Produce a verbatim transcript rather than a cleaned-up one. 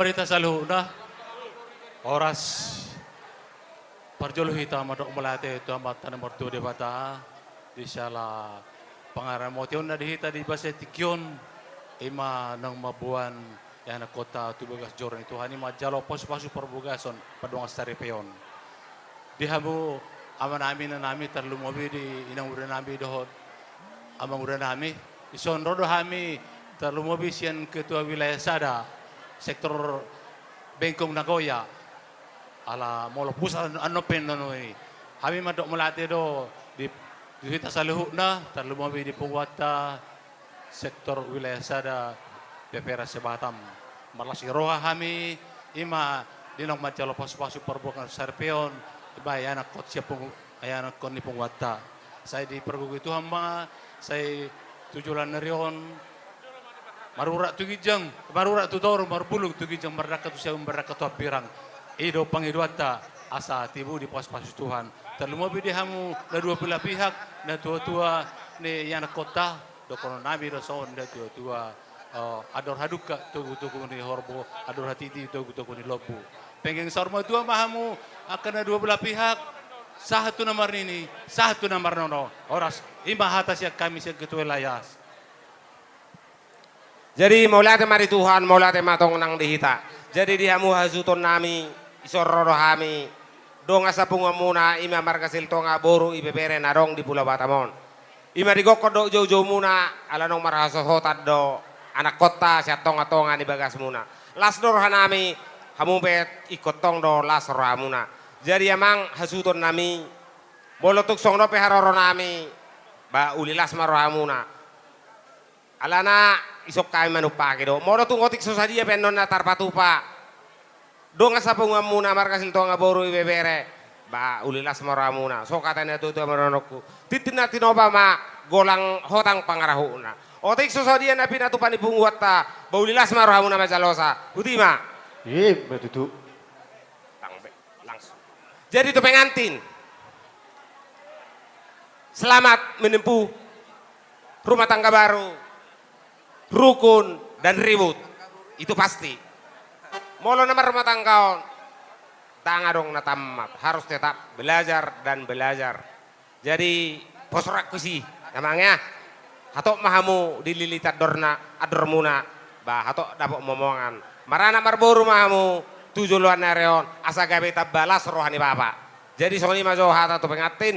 Marita saluhutna. Horas. Parjolo hita mandok mauliate tu Amanta na martua Debata di siala pangaramotionNa di hita di bagasan tingki on, i ma naung mamboan ianakhonta tu bagas joro ni Tuhan, i ma manjalo pasupasu parbagason, pardongansaripeon. Di hamu amanami, inanami, tarlumobi di inangudanami dohot amangudanami, dison ro do hami tarlumobi sian ketua wilayah sada sektor Bengkong Nagoya. Ala molo pusat annon pe annon i. Hami mandok mauliate do di, di hita saluhutna, tarlumobi di punguanta sektor wilayah sada Pepera se-Batam. Marlas ni roha hami, i ma di naung manjalo pasupasu parbagason saripeon, i ma ianakhon sian pungu-, ianakhon ni punguanta. Sai dipargogoi Tuhan ma, sai tu joloan ni ari on, marurat tu ginjang, marurat tu toru, marbulung tu ginjang, mardangka tu siamun, mardangka tu hambirang. I do pangidoanta, asa tibu dipasupasu Tuhan. Tarlumobi di hamu na dua belah pihak, na tuatua ni ianakhonta, dohononnami do songon na tuatua, eh, andor hadungka togutogu ni horbo, andor hatiti togutogu ni lombu. Penggeng saur matua ma hamu angka na dua belah pihak, sahat tu na marnini, sahat tu na marnono. Horas, i ma hata sian hami sian ketua wilayah. Jadi mauliate ma di Tuhan, mauliate ma tong nang di hita. Jadi di hamu hasuhutonnami, dison ro do hami, dongan sapunguanmuna, i ma marga Silitonga boru Ibebere na adong di Pulo Batam on. I ma digokhon do joujoumuna, ala naung marhasohotan do anakhonta sian tongatonga ni bagasmuna. Las do rohanami, hamu pe ingkon tong do las rohamuna. Jadi amang hasuhutonnami, molo tung songon on pe haroronami, ba uli las ma rohamuna. Alana dison hami manumpahi do. Molo tung otik so sadia pe annon na tarpatupa dongan sapunguanmuna marga Silitonga boru Ibebere, ba uli las ma rohamuna. Songon hata ni natuatua marnonongku, tintin na tinopa ma, golang hotang pangarahutna. Otik so sadia na pinatupa ni punguanta, ba uli las ma rohamuna manjalosa. Botima. I ma tutu. Lang be, langsung. Jadi tu pengantin, selamat menempuh rumah tangga baru, rukun dan ribut. Itu pasti. Molo na marrumah tangga on, ndang adong na tamat, harus tetap belajar dan belajar. Jadi, pos rohangku disi, amang ya. Hatop ma hamu dililiti andorna, andormuna, ba hatop dapot momongan. Maranak marboru ma hamu tu joloan ni ari on, asa gabe tamba las roha ni bapa. Jadi songon i ma jo hata tu pengantin,